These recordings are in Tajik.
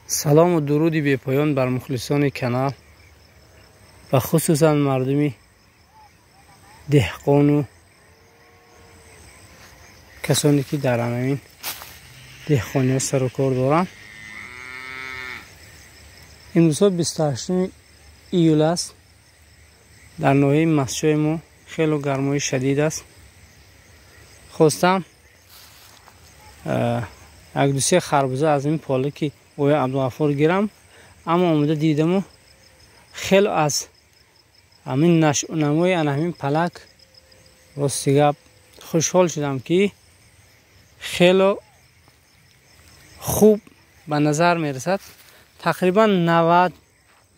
Салому дуруди бепоён бар мухлисони канал ва хусусан мардуми деҳқону касоне ки дар ҳамин деҳқониҳо сару кор доранд. Имрӯзҳо 28 июл аст. Дар ноҳияи Мастчои мо хело гармои шадид аст. Хостам як ду се харбуза аз ин поле ки оя Абдуғаффор гирам, аммо омада дидаму хело аз ҳамин нашъунамои ана ҳамин палак рости гап хушҳол шудам, ки хело хуб ба назар мерасад. Тақрибан 90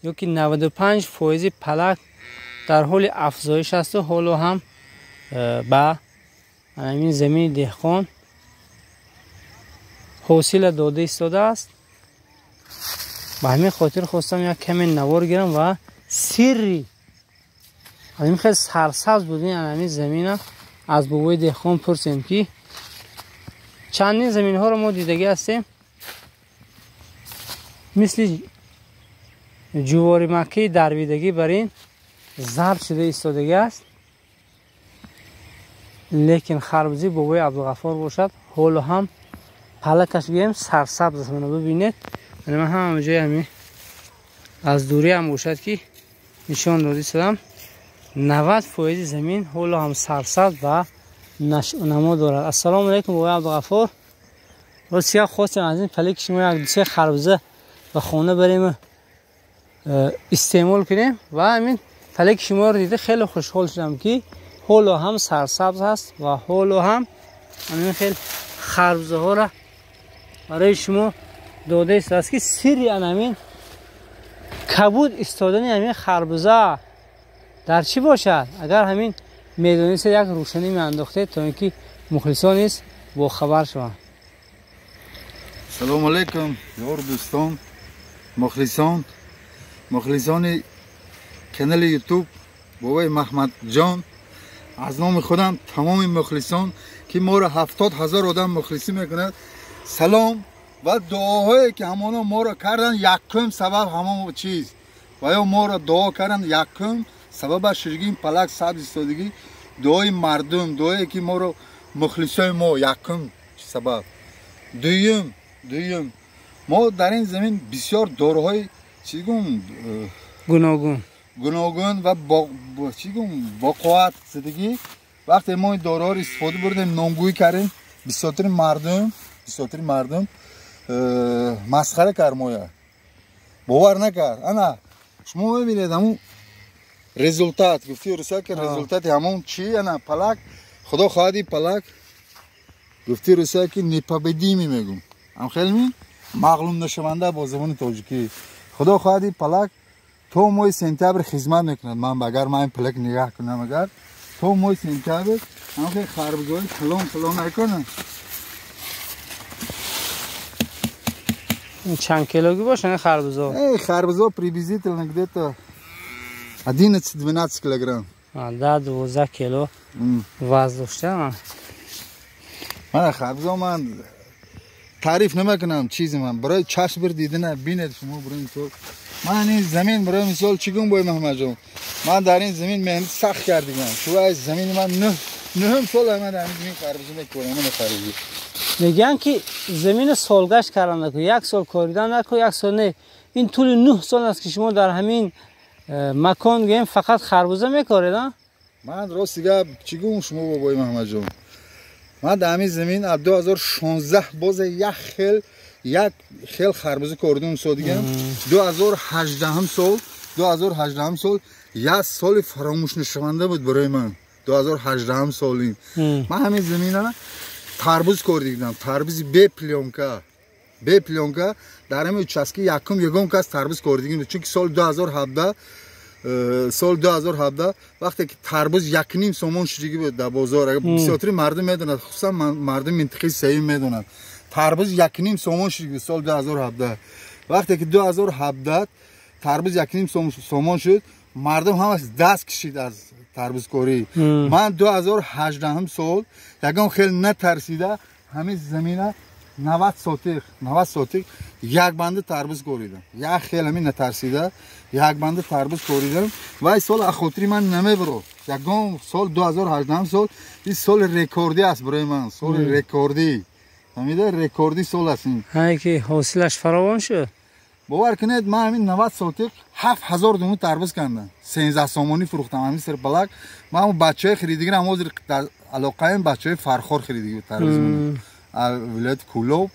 ё ки 95 фоизи палак дар ҳоли афзоиш асту ҳоло ҳам ба ҳамин замини деҳқон ҳосила дода истодааст. Ба ҳамин хотир хостам як каме навор гирам ва сирри ҳамин хел сарсабз будани ҳамин замина аз бобои деҳқон пурсем, ки чандин заминҳоро мо дидагӣ ҳастем, мисли ҷуворимаккии дарвидагӣ бар ин зард шуда истодагӣ аст, лекин харбузи бобои Абдуғаффор бошад, ҳоло ҳам палакаш гӯем сарсабз аст. Мана бибинед, ман ҳама ҷои ҳамин аз дурӣ ҳам бошад, ки нишон дода истодам, 90 фоизи замин ҳоло ҳам сарсабз ва нашъунамо дорад. Ассалому алайкум, бобои Абдуғаффор. Рости гап, хостем аз ин палеки шумо як дусе харбуза ба хона барем, истеъмол кунем ва ҳамин палеки шуморо дида хеле хушҳол шудам, ки ҳоло ҳам сарсабз ҳаст ва ҳоло ҳам ҳамин хел харбузаҳоро барои шумо дода истодааст, ки сирри ан ҳамин кабуд истодани ҳамин харбуза дар чӣ бошад? Агар ҳамин медонистед, як рӯшанӣ меандохтед, то ин ки мухлисон низ бохабар шаванд. Салому алайкум, ёр, дӯстон, мухлисон, мухлисони канали Ютуб бобои Маҳмадҷон. Аз номи худам тамоми мухлисон, ки моро 70 000 одам мухлисӣ мекунад, салом ва дуоҳое ки ҳамоно моро кардан. Якум сабаб ҳамон чиз ва ё моро дуо кардан, якум сабаба ширгин палак сабз истодагӣ, дуои мардум, дуое ки моро мухлисои мо, якум сабаб. Дуюм, мо дар ин замин бисёр доруҳои чӣ гум гуногун. Гуногун ва чӣ гум боқувват зидагӣ. Вақте мо ин доруҳоро истифода бурдем, номгӯӣ кардем, бисёртари мардум масхара кард, моя бовар накард. Ана шумо мебинед ҳамун результат, гуфти руса ки результати ҳамон чи, ана палак. Худо хоҳад, и палак, гуфти руса ки непобедимый мегум, ам хелми мағлум нашаванда бо забони тоҷикӣ. Худо хоҳад, и палак то моҳи сентябр хизмат мекунад. Ман агар ман ин палак нигаҳ кунам, агар то моҳи сентябр ҳамхел харбузои калон калон накунам. Чанд килоги бошанд харбузо? Харбузо приблизительно где-то 11-12 килограмм. 10-12 кило вазн дошта. Мана харбузо, ман таъриф намекунам, чизи ман барои чашм бир дидана бинед шумо. Барои мисол, ман ин замин, барои мисол, чӣ гум бой Маҳмадҷон, ман дар ин замин меҳнат сахт кардигам. Шува замини ман нӯҳум сол ман дар ин замин харбузо мекорам. Мана харбузо. Мегӯянд, ки замини солгашт кардан наку, як сол коридан наку, як сол не. Ин тӯли 9 сол аст, ки шумо дар ҳамин макон гӯем фақат харбуза мекоред, а? Ман рости гап, чӣ гум шумо, бобои Маҳмадҷон, ман дар ҳамин замин аз 2016 боз як хел харбуза коридум содигам. 2018 сол, 2018 сол як соли фаромӯшнашаванда буд барои ман. 2018 соли ман ҳамин замина тарбуз коридам, тарбузи бе плёнка, бе плёнка. Дар ҳамин участки якум ягон кас тарбуз коридигим, чунки соли 2017, соли 2017 вақте ки тарбуз 1,5 сомон шудагӣ буд дар бозор, бисёртари мардум медонад, хусусан мардуми минтиқаи сеюм медонад, тарбуз 1,5 сомон шудагӣ буд соли 2017. Вақте ки 2017 тарбуз 1,5 сомон шуд, мардум ҳамаш даст кишид аз тарбузкорӣ. Ман 2018 сол ягон хел натарсида ҳамин замина 90 сотих, 90 сотих як банда тарбуз коридам. Як хел ҳамин натарсида як банда тарбуз коридам. Ва сол аз хотири ман намебурад. Ягон сол 2018 сол ин соли рекордӣ аст барои ман, соли рекордӣ. Фаҳмида, рекордӣ сол аст ин. Ҳае ки ҳосилаш фаровон шуд. Бовар кунед, ман ҳамин 90 сотих 7000 дона тарбуз кандам. 13 сомонӣ фурӯхтам ҳамин сирпалак. Ман ҳамон бачаҳои харидигирам ҳозир дар алоқаем бачаҳои Фархор харидиги тарбуз мекунам. Аз вилояти Кӯлоб,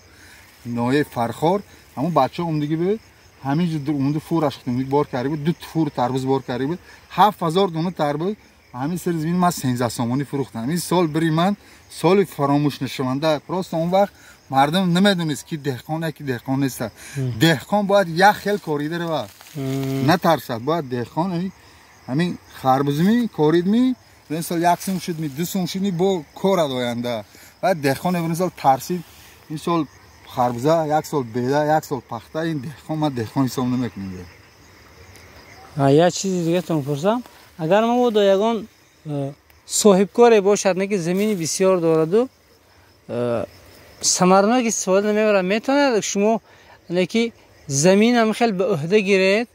ноҳияи Фархор, ҳамон бачаҳо омдиги буд. Ҳамин ҷо омда фураш худам бор карда буд, ду фур тарбуз бор карда буд. 7000 дона тарбуз ҳамин сир замин ман 13 сомонӣ фурӯхтам. Ин сол бири ман соли фаромӯшнашаванда. Просто он вақт мардум намедонист ки деҳқон ки деҳқон нест. Деҳқон бояд як хел корида равад, натарсад. Бояд деҳқон ҳамин харбузми коридми ин сол як сум шудми, ду сум шудми бо корад оянда. Баъд деҳқон ин сол тарсид, ин сол харбуза, як сол беда, як сол пахта. Ин деҳқон ман деҳқон ҳисоб намекунем. Як чизи дигатон пурсам, агар мабодо ягон соҳибкоре бошад, не ки замини бисёр дораду самарнок истифода намебарад, метавонад шумо не ки заминам хел ба ӯҳда гиред,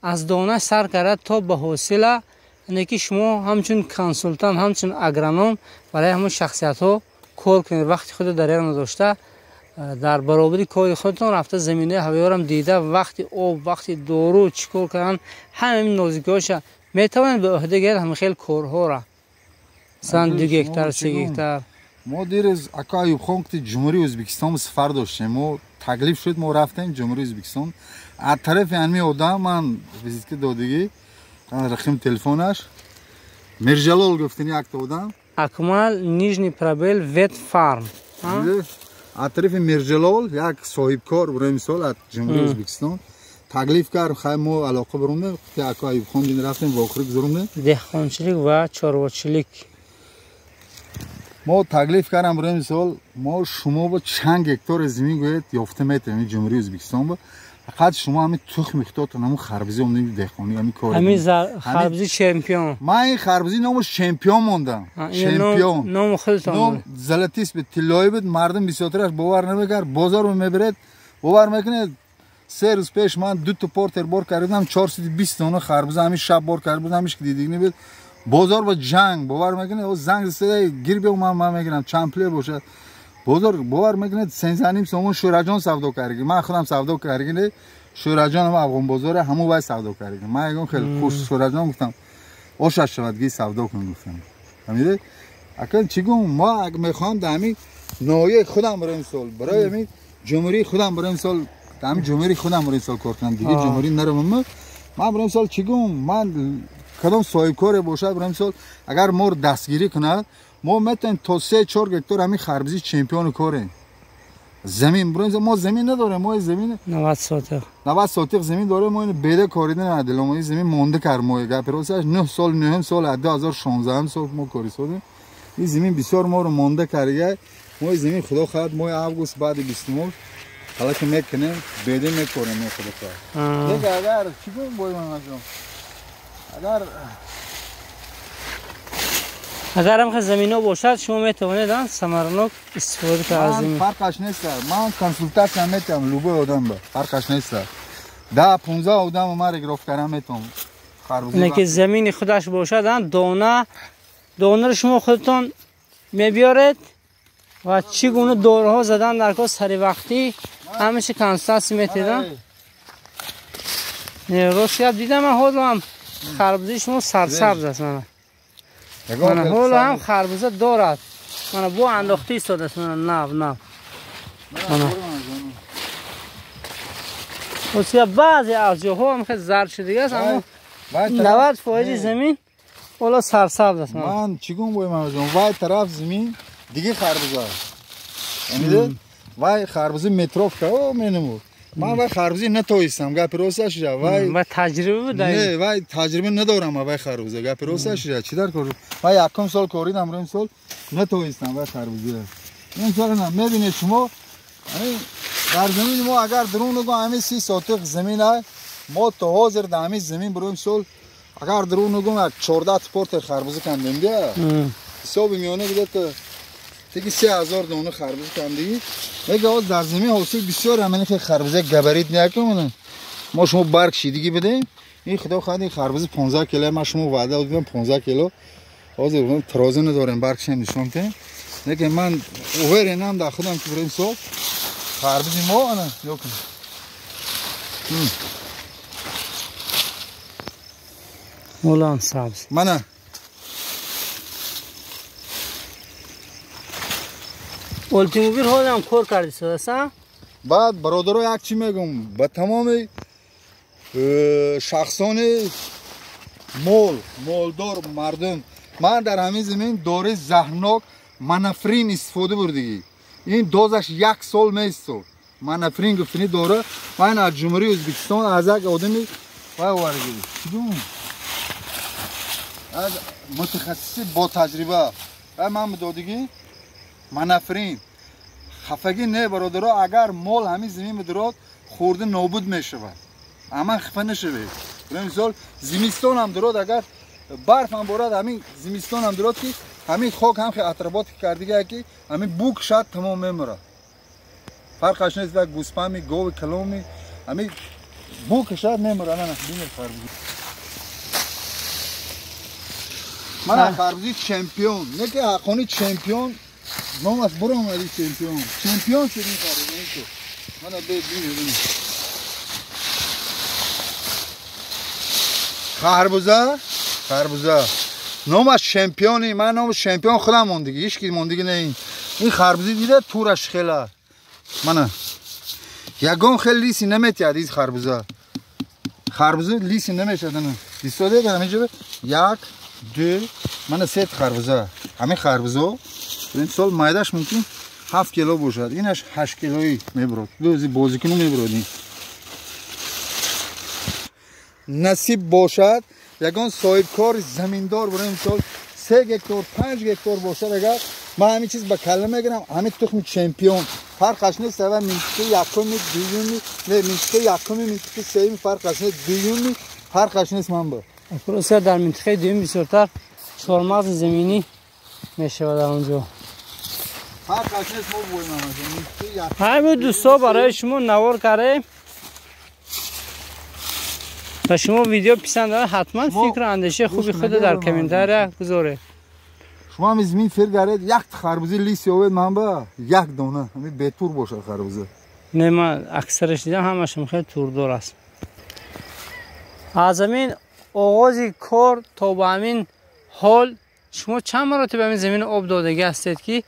аз дона сар карда то ба ҳосила, не ки шумо ҳамчун консултант, ҳамчун агроном барои ҳамон шахсиятҳо кор кунед, вақти худро дар як надошта дар баробари кори худатон рафта заминаи ҳавоёрам дида, вақти об, вақти дору чӣ кор кардан, ҳамаи нозикиҳоша метавонед ба ӯҳда гиред ҳамин хел корҳоро, масалан 2 гектар, 3 гектар. Мо дирӯз ака Аюбхон ки Ҷумҳурии Ӯзбекистон сафар доштем, мо таклиф шуд, мо рафтем Ҷумҳурии Ӯзбекистон. Аз тарафи ҳамин одам ман визитка додагӣ, рақами телефонаш Мирҷалол гуфтани якта одам. Акмал Нижний пробел Вет Фарм. Аз тарафи Мирҷалол як соҳибкор барои мисол аз Ҷумҳурии Ӯзбекистон таклиф кард, хай мо алоқа барондем, ки ака Аюбхон дин рафтем, вохӯрӣ гузарондем. Деҳқончилик ва чорвочилик. Мо таклиф кардам барои мисол, мо шумо бо чанд гектар замин гӯед ёфта метавонем Ҷумҳурии Ӯзбекистон ба, фақат шумо ҳамин тухми худатон, ҳамон харбузи омдем деҳқонӣ, ҳамин кор. Ҳамин харбузи чемпион. Ман ин харбузи номаш чемпион мондам. Чемпион. Номи худатон. Ном золотист буд, тиллоӣ буд, мардум бисёртараш бовар намекард, бозор мебаред, бовар мекунед. 3 рӯз пеш ман 2 та портер бор кардам, 420 дона харбуза ҳамин шаб бор карда будам, ҳамиш ки дидигӣ буд. Бозор ба ҷанг, бовар мекунед, о занг зада гир биё, ман мегирам, чанд пуле бошад. Бозор бовар мекунед, 13.5 сомон Шӯраҷон савдо кард. Ман худам савдо кардам, Шӯраҷон ҳам Афғон бозоре, ҳамон вай савдо кард. Ман ягон хеле хуш Шӯраҷон гуфтам, ошаш шавад, ги савдо кун гуфтам. Фаҳмидед? Акан чӣ гум, мо агар мехоҳам дар ҳамин ноҳияи худам барои мисол, барои ҳамин ҷумҳурии худам барои мисол, дар ҳамин ҷумҳурии худам барои мисол кор кунам, дигар ҷумҳурӣ наравам. Ман барои мисол чӣ гум, ман кадом соҳибкоре бошад барои мисол, агар моро дастгирӣ кунад, мо метавонем то 3-4 гектар ҳамин харбузи чемпиони корем. Замин барои мисол мо замин надорем, мо замин 90 сотих. 90 сотих замин дорем, мо ин беда корида надорем, мо ин замин монда кар мо гап росташ 9 сол, 9 сол, 2016 сол мо кори содем. Ин замин бисёр моро монда карда. Мо ин замин худо хоҳад моҳи август баъди 20 ҳала ки мекунем, беда мекорем мо худо хоҳад. Дигар агар чӣ гум бой ман ҷон? Агар ҳам замино бошад, шумо метавонед самарнок истифода кунед аз замин. Фарқаш нест. Ман консултатсия метавам любой одам ба. Фарқаш нест. 10-15 одам ман реграф кардан метавонам. Не ки замини худаш бошад, донаро шумо худатон мебиёред ва чӣ гуна доруҳо задан дар кор сари вақтӣ ҳамаша консултатсия метедам. Рост гап дидам, ман ҳоло ҳам харбузаи шумо сарсабз аст. Мана ҳоло ҳам харбуза дорад. Мана бо андохта истодааст. Мана нав нав. Мана Ростия баъзе аз ҷоҳо ҳам хеле зард шудагӣ аст, аммо 90% замин ҳоло сарсабз аст. Ман чӣ гум бой ман вай тараф замин диги харбуза аст. Фаҳмидед? Вай харбузи метровка о менамуд. Ман вай харбузи натоистам, гапи росташ вай. Вай таҷриба буд? Не, вай таҷриба надорам, вай харбуза, гапи росташ чӣ дар кор? Вай якум сол коридам, рӯи сол натоистам вай харбуза. Ин сол мебинед шумо, дар замини мо агар дурун нагӯ ҳамин 30 сотиқ замин аст, мо то ҳозир дар ҳамин замин барои сол агар дурун нагӯ як 14 портер харбуза кандем, бия. Ҳисоби миёна где-то Теги 3000 дона харбуза кандӣ. Мега оз дар замин ҳосил бисёр ҳамин ки харбуза габарит накунем. Мо шумо барг шидигӣ бидем. Ин худо хоҳад ин харбуза 15 кило ма шумо ваъда додам 15 кило. Ҳозир тарозу надорем баргшем нишон тем. Лекин ман уверенам дар худам ки барои сол харбузи мо ана ёкун. Улан сабз. Мана Олтимобил ҳолам кор кардӣ садаса? Баъд бародаро як чӣ мегӯм ба тамоми шахсони молдор мардум ман дар ҳамин замин дори заҳрнок манафрин истифода бурдагӣ. Ин дозаш як сол меистод. Манафрин гуфтани дора ман аз Ҷумҳурии Ӯзбекистон аз як одами вай овардагӣ. Чӣ гӯм? Аз мутахассиси бо таҷриба. Вай ман додагӣ манафрин. Хафагӣ не бародаро, агар мол ҳамин замин бидурод хӯрда нобуд мешавад. Аман хафа нашавед. Мисол зимистон ҳам дурод, агар барф ҳам борад, ҳамин зимистон ҳам дурод ки ҳамин хок ҳам хе отработка кардига ки ҳамин бу кушад тамом мемурад. Фарқаш нест ва гӯспами, гови каломи ҳамин бу кушад мемурад. Ана бинед харбузи. Мана харбузи чемпион, не ки ҳаққони чемпион номаш буромади чемпион. Чемпион шуд ин харбуза. Мана бинед. Харбуза, харбуза. Номаш чемпиони, ман номи чемпион худам мондагӣ, ҳеч ки мондагӣ не ин. Ин харбузи дида тураш хела. Мана. Ягон хел лиси наметиҳад ин харбуза. Харбуза лиси намешад ана. Истода ҳаминҷо як, ду, мана се харбуза. Ҳамин харбузо ин сол майдаш мумкин 7 кило бошад. Инаш 8 килои мебурад. Дӯзи бозикуну мебурад ин. Насиб бошад, ягон соҳибкори заминдор барои мисол 3 гектар, 5 гектар бошад, агар ман ҳамин чиз ба калла мегирам, ҳамин тухми чемпион. Фарқаш нест, ава минтиқаи якуми, дуюми, не минтиқаи якуми, минтиқаи сеюми фарқаш нест, дуюми фарқаш нест ман ба. Русия дар минтиқаи дуюм бисёртар чормағзи заминӣ мешавад дар онҷо. Фарқаш нест мо боем. Ҳамин дӯсто барои шумо навор кардем. Ба шумо видео писанд дорад, ҳатман фикру андешаи хуби худро дар комментария гузоред. Шумо ҳам замин фир гаред, як харбузи лис ёвед ман ба як дона, ҳамин бетур бошад харбуза. Не, ман аксараш дидам, ҳамашам хеле турдор аст. Аз ҳамин оғози кор то ба ҳамин ҳол шумо чанд маротиба ҳамин замин об додагӣ ҳастед ки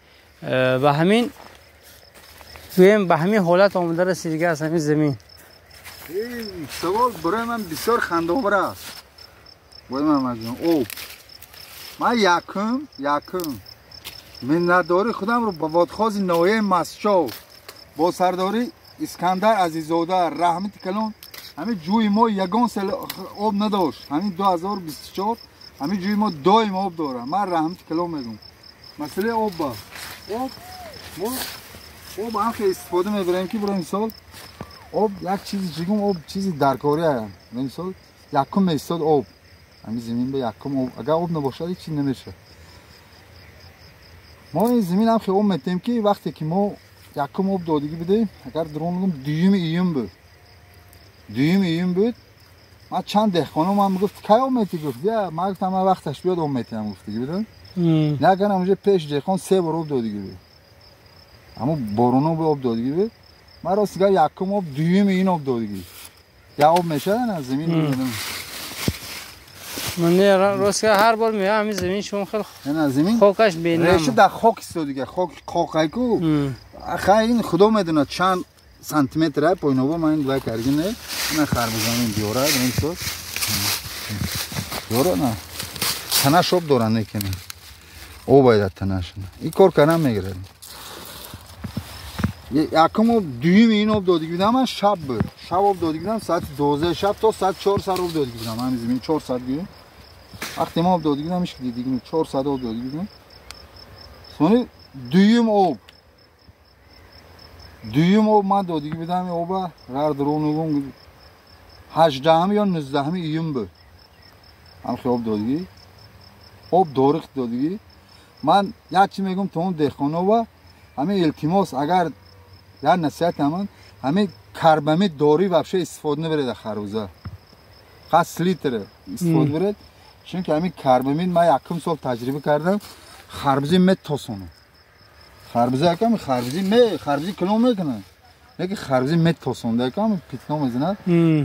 ба ҳамин гӯем ба ҳамин ҳолат омода расидагӣ аст ҳамин замин? Ин савол барои ман бисёр хандаовар аст. Бояд ман об. Ман якум миннатдории худамро ба водхози ноҳияи Мастчоҳ бо сардории Искандар Азиззода раҳмати калон. Ҳамин ҷӯи мо ягон сел об надошт. Ҳамин 2024 ҳамин ҷӯи мо доим об дорад. Ман раҳмати калон мегӯм. Масъалаи об ба об мо об ҳам хеле истифода мебарем ки барои мисол об як чизи чигум об чизи даркорӣ аст. Мисол якум меистод об. Ҳамин замин ба якум об. Агар об набошад ҳеч чиз намешавад. Мо ин замин ҳам хеле об метем ки вақте ки мо якум об додагӣ бидем, агар дурӯғ нагӯм 2 июн буд. 2 июн буд. Ман чанд деҳқоно ман мегуфт кай об метӣ гуфт. Я ман гуфтам ман вақташ биёд об метиҳам гуфтагӣ бидон. Нагар ҳамонҷо пеш деҳқон 3 бор об додагӣ буд. Ҳамон бороно об додагӣ буд. Ман рост гап якум об 2 июн об додагӣ. Я об мешавад на замин. Ман рост гап ҳар бор меоям ҳамин замин шумо хеле замин хокаш бенам. Реша дар хок истодига, хок қоқайку. Хай ин худо медонад чанд сантиметр ай поиноба ман ин вай кардги не. Ина харбузамин биёра ин со. Биёра на. Танаш об доранд некини. Об айдат танаш. Ин кор кардан мегирад. Якум об 2 июн об додагӣ будам, ман шаб буд. Шаб об додагӣ будам соати 12 шаб то соати 4 сар об додагӣ будам. Ҳамин замин 4 соат гӯем. Вақте мо об додагӣ будам, ҳеч дидагӣ 4 соат об додагӣ будам. Сони дуюм об. Дуюм об ман додагӣ будам, ин оба ғар дурӯғ нагӯм 18 ё 19 июн буд. Ҳам хел об додагӣ. Об дориқ додагӣ. Ман як чи мегум то он деҳқонова ҳамин илтимос, агар як насиҳат ҳаман, ҳамин карбамид дори вообще истифода набаред харбуза. Хас литр истифода баред, чунки ҳамин карбамид ман якум сол таҷриба кардам, харбузи метосонад. Харбуза якам харбузи харбузи кило мекунад. Неки харбузи метосонда якам питно мезанад.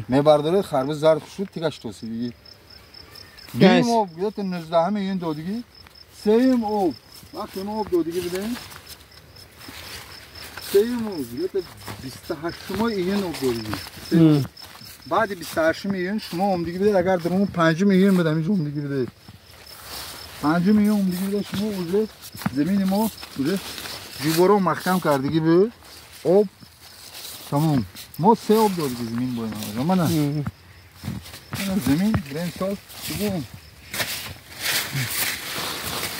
Мебардоред харбуз зард шуд, тигаш тосидиги. Дуюм об, где-то 19 июн додиги. Сеюм об, вақте мо об додиги будем. Сеюм об, где-то 28 июн об додиги. Баъди 28 июн шумо омдиги будед, агар дар 5 июн буд, ҳаминҷо омдиги будед. 5 июн омдиги будед, шумо уже замини мо уже ҷуборо маҳкам кардиги буд. Об тамом. Мо се об додиги замин боем. Мана. Мана замин, брем сол, чигум.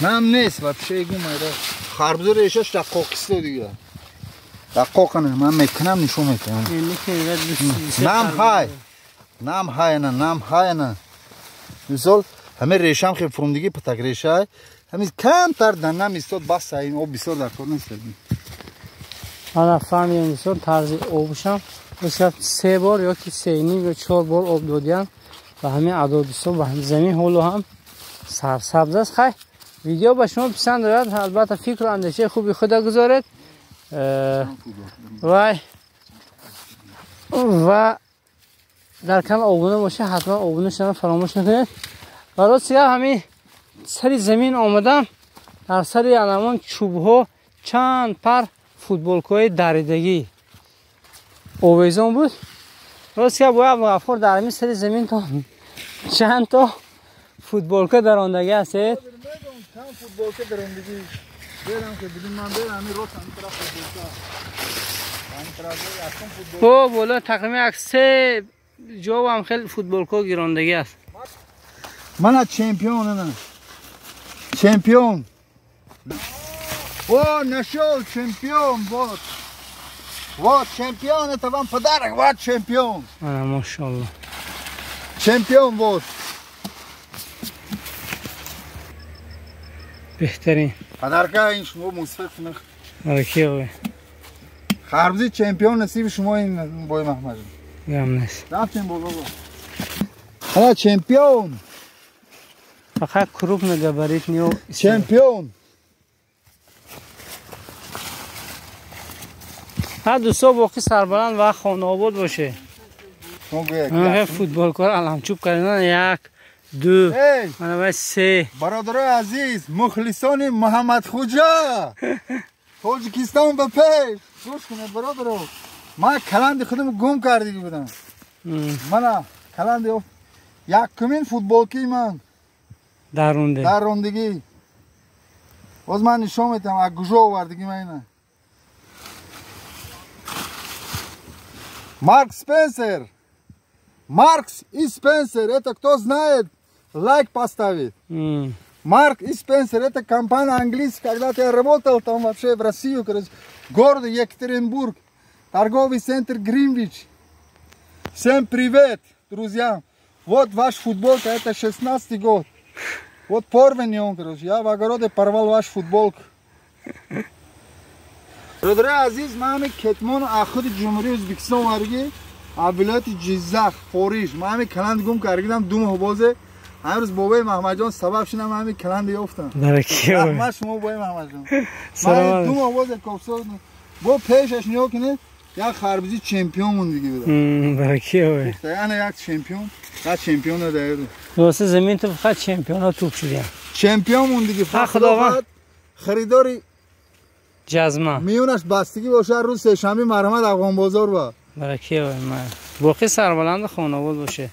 Нам нест вообще гум айда. Харбуза решаш дар қоқисто дига. Дар қоқана ман мекунам, нишон метиҳам. Нам ҳай. Нам ҳай на, нам ҳай на. Мисол ҳамин решам хел фурумдиги патак решай. Ҳамин камтар дар нам истод бас ин об бисёр дар кор нест. Ана фаҳмидем бисёр тарзи обушам. Бисёр 3 бор ё ки 3.5 ё 4 бор об додиям ва ҳамин адод бисёр ва замин ҳоло ҳам сарсабз аст. Хай видео ба шумо писанд ояд, албатта фикру андешаи хуби худа гузоред ва дар канал обуна бошед, ҳатман обуна шудан фаромӯш накунед. Ва рости гап ҳамин сари замин омадам, дар сари анамон чӯбҳо чанд пар футболкаҳои даридагӣ овезон буд. Рости гап бояд Абдуғаффор дар ҳамин сари замин то чанд то футболка дарондагӣ ҳастед. Чанд футболка дарондагӣ берам ки бидин ман берам ҳамин рост ҳамин тараф футболка. Ҳамин тараф якум футболка. О, боло тақрибан як се ҷо ҳам хеле футболка гирондагӣ аст. Мана чемпион ана. Чемпион. О, нашел чемпион, вот. Вот чемпион, это вам подарок, вот чемпион. Ана, машаллоҳ. Чемпион вот. Беҳтарин. Подарка ин шумо мусфат нах. Баракаллоҳ. Харбузи чемпион насиби шумо ин бой Маҳмад. Гам нест. Рафтем боло. Ҳала чемпион. Фақат крупно габарит ниё. Чемпион. Ҳа дӯсто боқӣ сарбаланд ва хонаобод боше. Футболкор аламчӯб кардан 1 2 мана ва 3. Бародарои азиз, мухлисони Муҳаммадхуҷа, Тоҷикистон ба пеш. Гӯш кунед бародаро, ман каланди худам гум кардагӣ будам. Мана каланди якумин футболкаи ман дарондагӣ. Боз ман нишон метиҳам аз куҷо овардагӣ ман ина. Марк Спенсер. Маркс и Спенсер, это кто знает, лайк поставит. Марк и Спенсер, это компания английская, когда-то я работал там вообще в Россию, короче, город Екатеринбург, торговый центр Гринвич. Всем привет, друзья. Вот ваш футболка, это 16-й год. Вот порванный он, короче, я в огороде порвал ваш футболку. Бародарои азиз, ман ҳамин кетмону аз худи Ҷумҳурии Ӯзбекистон овардагӣ, аз вилояти Ҷиззах, Фориш. Ман ҳамин каланд гум кардагидам 2 моҳ бозе. Ҳамин рӯз бобои Маҳмадҷон сабаб шудам, ман ҳамин каланд ёфтам. Раҳмат шумо бобои Маҳмадҷон. Ман 2 моҳ бозе кофсо бо пешаш нигоҳ кунед, як харбузи чемпион мондагӣ буда. Баракаллоҳ. Яъне як чемпион, як чемпион даёр. Рост замин ту фақат чемпионо туп шудиям. Чемпион мондагӣ фақат Худованд харидори ҷазма. Миёнаш бастагӣ бошад, рӯз сешанбе марҳамат Афғонбозор ба. Баракаллоҳ. Ман боқӣ сарбаланд хонаобод боше.